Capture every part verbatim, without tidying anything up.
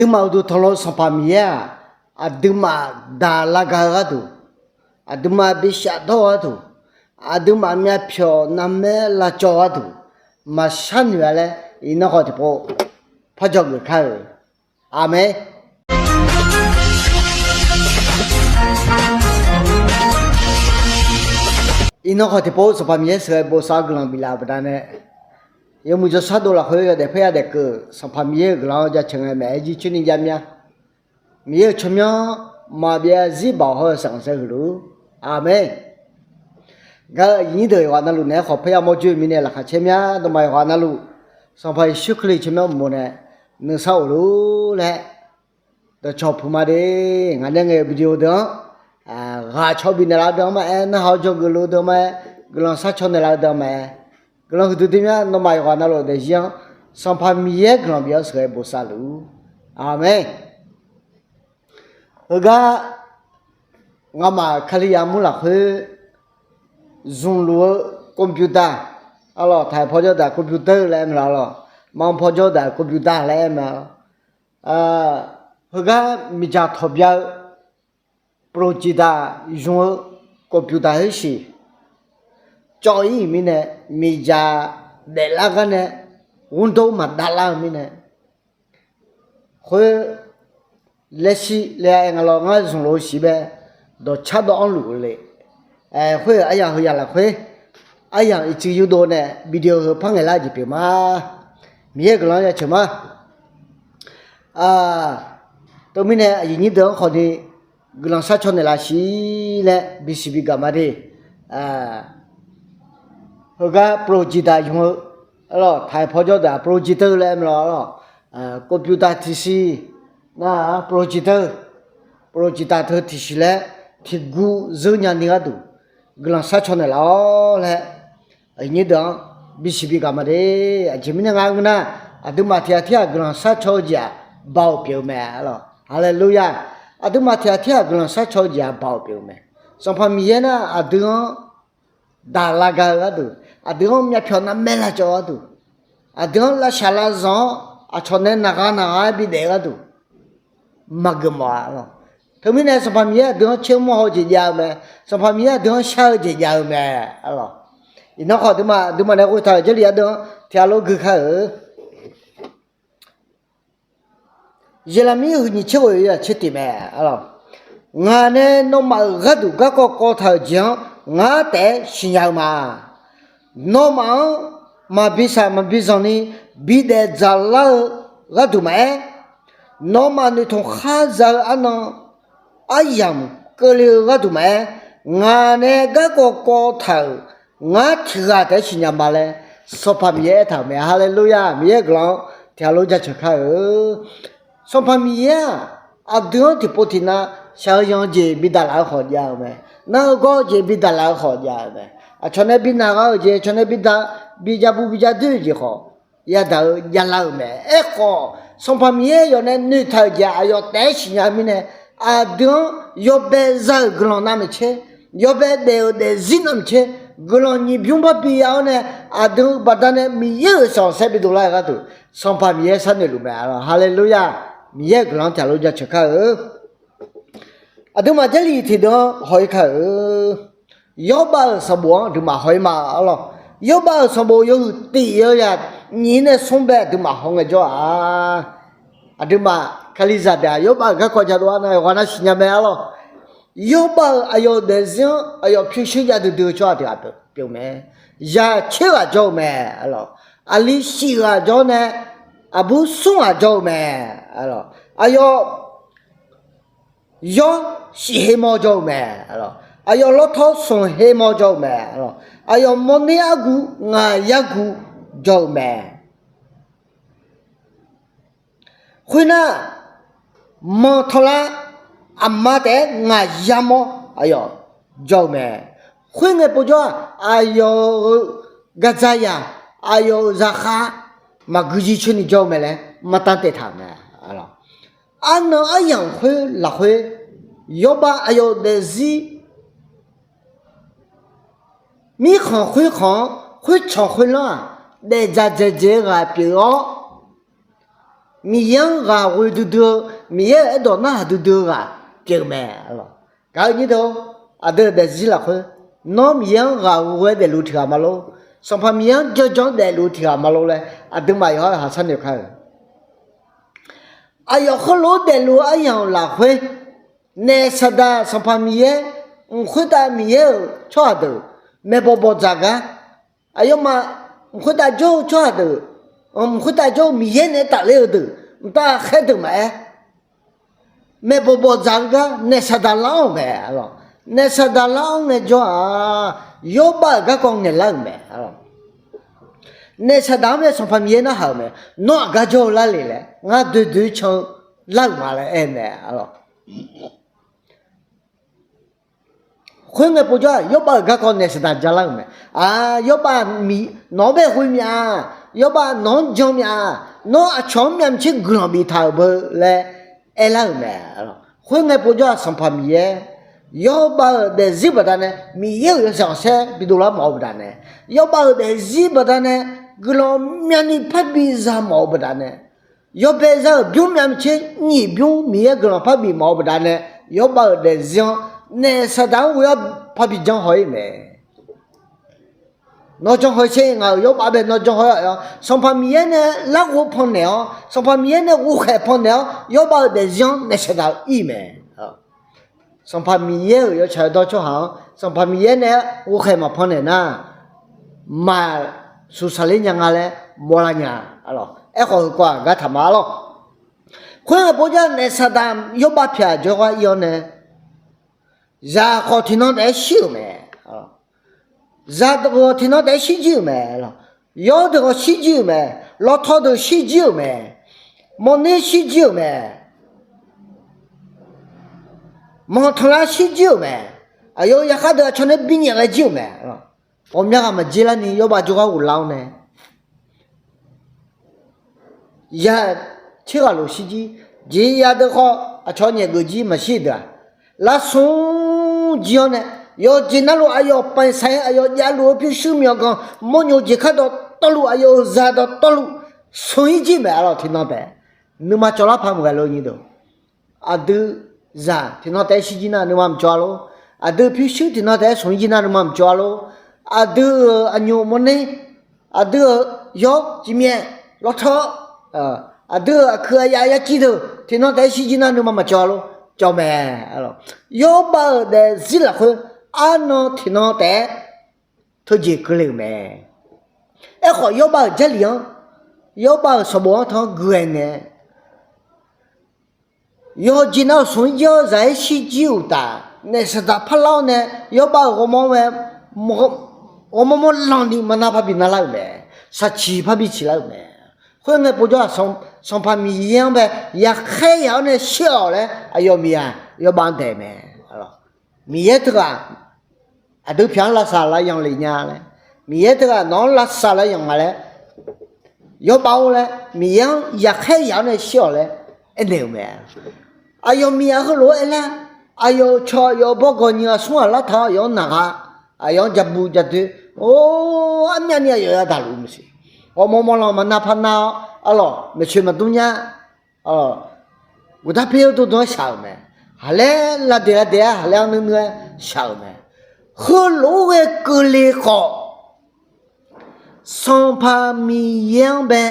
Aqduimaf uqduq tanqlov Sanqpaq Miqyaer-aq, aqduimaf daq lavgaq-eu gharduq, aqduimaf bi shafdawr-eu gharduq, aqduimaf myavpyawq navmaer lavcawv-eu gharduq, maqshar noeq-a laer iqnan khawf tiqpov parjawr geuf kar-euq. Aqmeq. Iqnan khawf tiqpov Sanqpaq Miqyaer sheuqghae bosav-eu guiqlanq biflaf-eu baqdanae, yawmuiq jawrshar dov lafkhoer yawdaef paerya daef keuv Sanqpaq Miqyaer-euq guiqlanq-anr jaceuq ngae maeq-aer jircoer ni jav mya. Miqyaer-euq tsawrmyanr maqbyav zarzir baoq hawr-eu sanqsaer huiq luf-ur. Aqmeq. Gaq-eu aqyuif nyir deuq yawqghaq navluf naeq-aer khawf paerya mawr joer-eu mirnae laqkhaq caer mya. Nawmaf yawqghaq navluf Sanqpaq Yeqsur Kali tsawrmyanr uqmov nae nuisar of luf-ur laer dawqcawq puq ma de. Ngaq nae ngaeq-eu video deuq-anr ghaq caw bifnaeq laf-eu deuq-anr maqaer, narhaq-awr dzawgeuf luf-eu deuq maqaer, guiqlanq sharcaw naeq laf-eu deuq maqaer, guiqlanq huiqdui dui mya. Nawmaf yawqghaq navluf daefzir-anr Sanqpaq Miqyaer guiqlanq bif-awr sheuqghae bosav luf-ur. Aqmeq. Heugar ngamaf Kalizaq mur lafkhoer zmqluf-eu computer, arlawq, taqhaiq pawjawr daq computer laer aer mae lawq, arlawq, manr pawjawr daq computer laer aer mae lawq. Heugar miqdzaq tawqbya-eu โปรดจิต zmq-eu computer khoer siq cawv-ir mirnae, miqdzaq daeflar gar nae ghmrdov maqdavlar-eu mirnae, khoer laer shir laer aer nga lawr, ngar zmqluf-eu siq bae dawqcar dawv-anr luf-eu le. Khoer-euq aryamq heu yamq lafkhoer, aryamq iqcuiv yurdov nae video heu par ngaeqlar-eu jeq pyeuf ma. Miqyaer-euq guiqlanq-anr jaceuq ma. Teumirnae aqyuif nyir deuq-anr khawfni guiqlanq sharcaw naeqlaf siq laer bisiq bigaq ma de. Heugar โปรดจิต zmq-eu, arlawq, taqhaiq pawjawr daq โปรดจิต laer aer mae lawq, arlawq, computer tiqsiq nar-aq โปรดจิต, โปรดจิต teu tiqsiq laer tiqguv zeur nyani gharduq guiqlanq sharcaw naeqlaf-awr laer aqyuif nyir deuq-anr bisiq bigaq ma de. Aqjeq mirnae ngar ngeur nar, aqduimaf tiq ghaq tirghaq guiqlanq sharcaw-eu jeq-aq baoq pyeuf-eu mae, arlawq. Haleluya! Aqduimaf tiq ghaq tirghaq guiqlanq sharcaw-eu jeq-aq baoq pyeuf-eu mae. Sanqpaq Miqyaer nar aqdui-anr daq lavgaq-eu gharduq, aqdui-anr myavpyawq navmaer lavcawv-eu gharduq, aqdui-anr lavshaq lavzanq-awr aqcawq nae naqgha naqgha-aer bidaef-eu gharduq maqgeuf mawf-a, arlawq. Teumirnae Sanqpaq Miqyaer aqdui-anr tser mawr haw-eu jeq jav-eu mae. Sanqpaq Miqyaer aqdui-anr shar-eu jeq jav-eu mae, arlawq. Iqnan khawf aqduimaf, aqduimaf nae ghoetaq-euq Jarlif ardeuv-anr tiq ghaq lof gui kar-euq. Yeqlaqmir huiq nyiq tser ghoeq yawzaq tser tiq mae, arlawq. Ngaq nae nawmaf-euq gharduq garkawv kawv taq-euq jeq-anr ngar taef-aer siqnya-eu ma. Nawmaf-anr maqbi shaq maqbi zanqni bidaef dzaqlar-eu gharduq maqaer, nawmaf noeqtmq khar za-eu arnan aryamq keuvle-eu gharduq maqaer, ngaq nae garkawv kawv taq-euq ngar tiq ghaq taef-aer siqnya ma laer Sanqpaq Miqyaer aertaq-euq mae. Haleluya! Miqyaer-euq guiqlanq-anr tiq ghaq lof jaceuq kar-eu. Sanqpaq Miqyaer-aq, aqdui-anr tiqpov tiqnav shaq-eu yanr-eu jeq bidaq laf-eu khawf jav-eu mae. Nar-eu gawr-eu jeq bidaq laf-eu khawf jav-eu mae. Aqcawq nae bi naq gha-euq jeq, aqcawq nae bi da, bi jav bu bi jav doer-eu jeq khawf yadaq-eu javlar-euq mae. Aerkhawf, Sanqpaq Miqyaer yawf nae noeqtaq-euq jeq-aq, aqyawf taef-aer siqnya-eu mirnae, aqdui-anr yawbae za-euq guiqlanq navmaqtser, yawbae daef-euq daefzir navmaqtser, guiqlanq nyiq bymr barbi ya-awr nae, aqdui-euq baqdanae Miqyaer-euq sanqsaer bidov lar-eu gharduq, Sanqpaq Miqyaer sharnoeq luf mae, arlawq. Haleluya! Miqyaer-euq guiqlanq-anr tiq ghaq lof jaceuq kar-eu. Aqduimaf Jarlif tiqdeuv-anr haw-ir kar-eu. Yawrbav-euq sanqbof-anr aqduimaf haw-ir ma, arlawq. Yawrbav-euq sanqbof yawhuiq tiq yawzaq nyiq-ir nae smr bae aqduimaf haw ngaejawr-aq, aqduimaf Kalizaq deuq-aq, Yawrbav-euq garkawv jadov-a nar yawqghaq nav siqnya mae, arlawq. Yawrbav-euq aqyawf-euq daefzir-anr aqyawf pyurshuir yadui dui-eu tsawrhaq tiq ghaq pyeuf-eu mae. Zaq tser ghaq jawr-eu mae, arlawq. Aqli shif ghaq jawr nae aqbur smr ghaq jawr-eu mae, arlawq. Aqyawf yawr shif her mawr jawr-eu mae, arlawq. Aqyawf lawrtawr smq her mawr jawr-eu mae, arlawq. Aqyawf mawrner argu ngaq yargu jawr-eu mae. Khoernar, manq tawqlar aqma taef-aer ngaq yamawr aqyawf jawr-eu mae. Khoerngae povjawr-aq, aqyawf-euq gaqdzaq yaq, aqyawf-euq zaqkhav maqgui jircoer ni jawr-eu mae laer manrtav taeftaq-euq mae. Arnan aryamq khoer lafkhoer, Yawrbav aqyawf-euq daefzir mirkhanq khoerkhanq-anr khoercanq khoerlanr-aq, daefdzaq dzaeqdzaeq-eu ghaq pyeuf-awr, Miqyaer-anr ghaq ghoe duidui-eu, Miqyaer-euq aerdawq narhaq duidui-eu ghaq pyeuf-eu mae. Gaq-eu nyir deuq, aqdui-euq daefzir lafkhoer, nawr Miqyaer-anr ghaq ghoe-aer daefluf tiq ghaq ma lor, Sanqpaq Miqyaer-anr janjan-anr daefluf tiq ghaq ma lor laer aqduimaf yawqha-euq haq sharnoeq kar-eu. Aqyawf heulof-aer daefluf-eu aryamq lafkhoer, naef Saqdaq Sanqpaq Miqyaer, mq khoertav Miqyaer-euq tsawrhaq deuq maeqbawq bawqdzaq gar, aqyawfmaf mq khoertav jawr-eu tsawrhaq deuq, mq khoertav jawr-eu Miqyaer naeq-aer tafler-eu deuq, mqtav khaer deuq maqaer, maeqbawq bawqdzaq-eu gar naef Saqdaq lar-awr-euq mae. Naef Saqdaq lar-awr ngaejawr-aq, Yawrbav-euq garkawv ngaeqlar-euq mae. Naef Saqdaq-anr bae Sanqpaq Miqyaer narhaq-euq mae. Nawr aqgar jawr-eu lar le laer, ngar doe doe-ir can-eu lar-euq ma laer aer-eu mae. Khoerngae povjawr-aq, Yawrbav-euq garkawv naef Saqdaq jalar-euq mae. Aq, Yawrbav, nawq-anr bae ghoe mya. Yawrbav, nawq-anr jan mya. Nawr aqcawq-anr myavmaqtser guiqlanq biftaq-euq beu laer aerlar-euq mae. Khoerngae povjawr-aq, Sanqpaq Miqyaer, Yawrbav-euq daefzir baqdanae Miqyaer-euq yawshaef khanqsaer bidov lar mawf-eu baqdanae, Yawrbav-euq daefzir baqdanae guiqlanq myavni parbi za mawf-eu baqdanae, yawbae za-euq bymr myavmaqtser nyiq bymr Miqyaer guiqlanq parbi mawf-eu baqdanae, Yawrbav-euq daefzir-anr naef Saqdaq-anr ghoe-awr parbi janr haw-ir mae. Nawr janr haw-ir sher, ngaq-euq Yawrbav bae nawr janr haw-ir-awq. Sanqpaq Miqyaer nae larghov pannaeq-awr, Sanqpaq Miqyaer nae ghovkhaeq pannaeq-awr, Yawrbav-euq daefzir-anr naef Saqdaq-eu ir mae. Sanqpaq Miqyaer-euq yawtsaq yawdawr tsawrhaq-anr Sanqpaq Miqyaer nae-aer ghovkhaeq maqpannaeq nar, maq suqsaqler nya nga laer mawrlar nya. Aerkhawf heukawv-aq gar taq ma lawr. Khoerngae povjawr naef Saqdaq Yawrbav pyaq jawrgar ir-awr nae, zaq khawf tiqnan taef-aer shir-euq mae. Zaq deuq khawf tiqnan taef-aer shirjir-euq mae. Yawr deuq khawf shirjir-euq mae. Lawtaw deuq shirjir-euq mae. Mawrner shirjir-euq mae. Manqtanqlar shirjir-euq mae. Aqyawf-euq yarkhar deuq aqcawq nae binyaef ghae jir-euq mae. Ghawqmya ghaq maqjir larni Yawrbav jawrgar ghoflar-awr nae, ya tser ghaq lof shirjir, jeqya deuq khawf aqcawq nyaef geuf jir maqshir deuq-aq, larsmr jir-awr nae, yawqjeq navluf aqyawf paifsaq-ir aqyawf javluf-eu pyurshuir myawqganq mawrnyo jeq kar dawqtawvluf aqyawf-euq zaq dawqtawvluf smq-ir jir mae. Aqlawq tiqnan taef nuima cawvlar paq maqghae lo nyi deuq. Aqdui zaq tiqnan taef-aer shirjir nar nuima maqcawv-a lor. Aqdui pyurshuir tiqnan taef-aer smq-ir jir nar nuima maqcawv-a lor. Aqdui-euq aqnyoq mawrner, aqdui-euq yawr cifmyaef lawtaw, aqdui-euq aqkuiq aqyaf yaciv deuq tiqnan taef-aer shirjir nar nuima maqcawv-a lor. Cawv mae. Yawrbav-euq daefzir lafkhoer arnan tiqnan taef-aer teujeq keuvle-euq mae. Aerkhawf Yawrbav-euq Jarlif-anr, Yawrbav-euq sanqbof-anr tan-anr guiqlanq naeq-aer, yawqjeq navluf smq-ir jir-awr zaq-aer shirjir uqtaf, naef Saqdaq parlar-awr nae Yawrbav-euq ghawrmawr mae, ghawrmawr mawrlan ni maqnar parbi narlar-euq mae. Shaqciq parbi ciqlar-euq mae. Khoerngae povjawr-aq, Sanqpaq Miqyaer-anr bae yaqkhaer yaq-awr nae shir-awq laer aqyawf miqyaq Yawrbav-anr daeq mae. Miqyaer teughaq aqdui pyaq-anr lavsav lavyanq lef nya laer, Miqyaer teughaq nawq-anr lavsav lavyanq nga laer, Yawrbav-or laer Miqyaer-anr yaqkhaer yaq-awr nae shir-awq laer aernaeq-euq mae. Aqyawf miqyaq heulof-aer aerlar, aqyawf-euq cawq aqyawf-euq bawrgawq nyiq ghaq smr ghaq lartaq-awr aqyawf-anr naq ghaq, aqyawf-anr ja bu ja doe, or, armyavni aqyawf yadaq luf-eu maqsiq. Ghawrmawr mawrlan maqnar par nar-awr, arlawq maeqtsoeq maqdur nya, guqdar per-eu dawrdawr-aer shaq-euq mae. Haqlaer lavdeq lavdeq-aer haqlaer-anr nuir nuir-aer shaq-euq mae. Heulof-aer ghae keuvle khawf, Sanqpaq Miqyaer-anr bae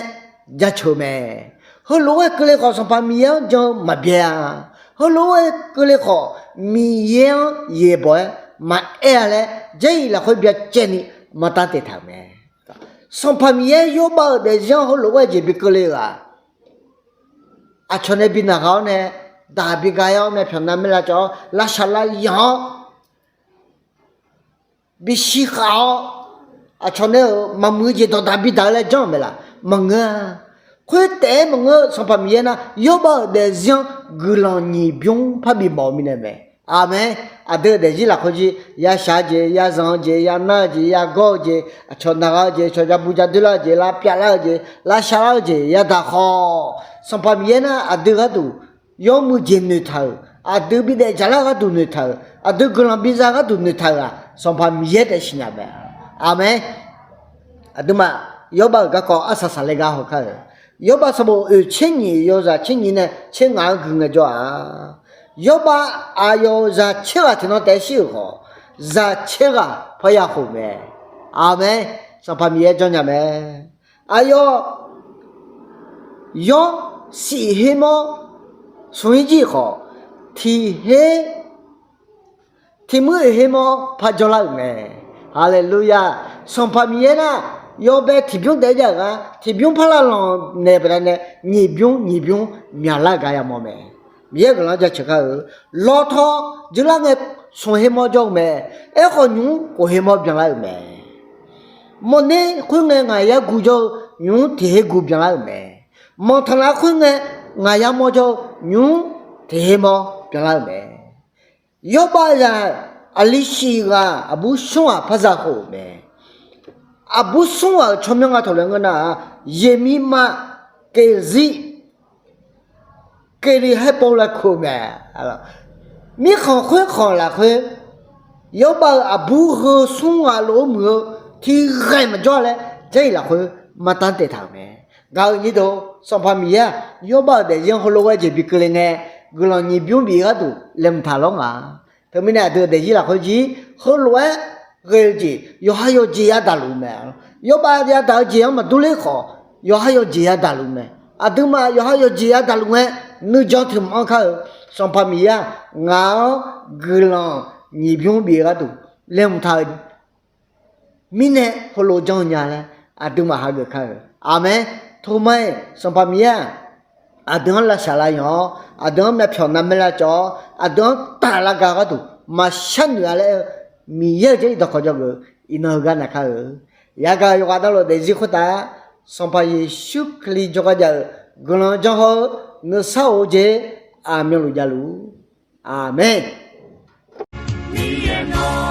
jaceuq mae. Heulof-aer ghae keuvle khawf Sanqpaq Miqyaer-anr jan-eu maqbyaer-a. Heulof-aer ghae keuvle khawf Miqyaer-anr yaeqbawq-aer maqaer-a laer Jarlif lafkhoer byacaevni maqtav taeqtaq-euq mae. Sanqpaq Miqyaer Yawrbav-euq daefzir-anr heulof-aer jeq bi keuvle-euq-aq, aqcawq nae bi naq ghaq-awr nae, daq bi ga-aer-awr nae, pyawqnav maerlav cawv-awr lavshaq lavyanq-awr, bishir khav-awr, aqcawq nae-euq maqmuiq-eu jeq dawqdaq bidaq-eu laer janr-euq mae laf? Maqngeur-a. Khoertaef-aer maqngeur-eu, Sanqpaq Miqyaer nar Yawrbav-euq daefzir-anr guiqlanq nyiq bymr parbi mawf-eu mirnae mae. Aqmeq. Aqdui-euq daefzir lafkhoer jir yashaq-eu jeq, yazanq-eu jeq, yanar-eu jeq, yagawr-eu jeq, aqcawq naq ghaq-eu jeq, cawq ja bu ja doerlar-eu jeq, lavpyav lar-eu jeq, lavshaq lar-eu jeq yadaq khawf, Sanqpaq Miqyaer nar aqdui gharduq yawmuiq jeq noeqtaq-euq, aqdui bidaef jaqlar-eu gharduq noeqtaq-euq, aqdui guiqlanq biza gharduq noeqtaq-euq-aq, Sanqpaq Miqyaer taef siqnya mae. Aqmeq. Aqduimaf Yawrbav-euq garkawv arsaq saqle gar haw kar-euq. Yawrbav sanqbof oeq tser nyiq yawzaq tser nyiq nae tser ngaq-anr gui ngaejawr-aq, Yawrbav aqyawf-euq zaq tser ghaq tiqnan taef-aer shir-euq khawf, zaq tser ghaq parya khof mae. Aqmeq. Sanqpaq Miqyaer janrnya mae. Aqyawf yawr shif her mawr smq-ir jir khawf, tiq her tiq muir oeq her mawr par janrlar-euq mae. Haleluya! Sanqpaq Miqyaer nar, yawbae tiqbymr daef-aer jav-euq gar tiqbymr par lavlanq naeq baqdanae nyiq bymr nyiq bymr myaqlar-eu gar yamawr mae. Miqyaer guiqlanq-anr jaceuq kar-eu. Lawtaw dzeurlar ngae, smq her mawr jawr-eu mae. Aerkhawf, nymq-mr khof her mawr byanlar-euq mae. Mawrner khoerngae ngaq yar guv jawr-eu, nymq-mr tiq her guv byanlar-euq mae. Manqtanqlav khoerngae ngaq yar mawr jawr-eu, nymq-mr tiq her mawr byanlar-euq mae. Yawrbav zaq aqli shif ghaq aqbur smr ghaq par za khof-euq mae. Aqbur smr ghaq-euq tsawrmyanr nga tawq laer ngeur nar-aq, Yeqmirmaf, Keqzir, Keqliqhaer pov laer kur-eu mae. Mirkhanq khoerkhanq lafkhoer, Yawrbav-euq aqbur heu smr ghaq lof-aer muiq-eu tiqghaq maqjawr laer Jarlif lafkhoer martanr taeftaq-euq mae. Gaq-euq nyir deuq, Sanqpaq Miqyaer-aq, Yawrbav-euq daefzir-anr heulof-aer jeq bi keuvle ngae, guiqlanq nyiq bymr bif gharduq laeqhmq taq lawr nga. Teumirnae aqdui-euq daefzir lafkhoer jir heulof-aer ghae-eu jeq yawqha yawqjeq yadaq luf mae. Yawrbav yadaq-eu jeq-anr maqdur ler khawf, yawqha yawqjeq yadaq luf mae. Aqduimaf yawqha yawqjeq yadaq luf ngae, nuijan tiq mq-anr kar-eu, Sanqpaq Miqyaer-aq, ngaq-anr guiqlanq nyiq bymr bif gharduq laeqhmq taq-eu mirnae heulof janr-eu nya laer aqduimaf hageuf kar-eu. Aqmeq. Toma-iq Sanqpaq Miqyaer-aq, aqdui-anr lavshaq lavyanq-awr, aqdui-anr myavpyawq navmaer lavcawv-awr, aqdui-anr taq lavgaq gharduq maqshar noeq-a laer-eu Miqyaer-euq Jarlif dawqkawq jawrgeuf iqnan heugar naq kar-eu. Yagaq yawqghaq navluf daefzir khoertav-aer Sanqpaq Yeqsur Kali jawrgar jav-eu guiqlanq janr hawr-eu nuisar of-eu jeq aqmyanluf javluf. Aqmeq. Miqyaer nawr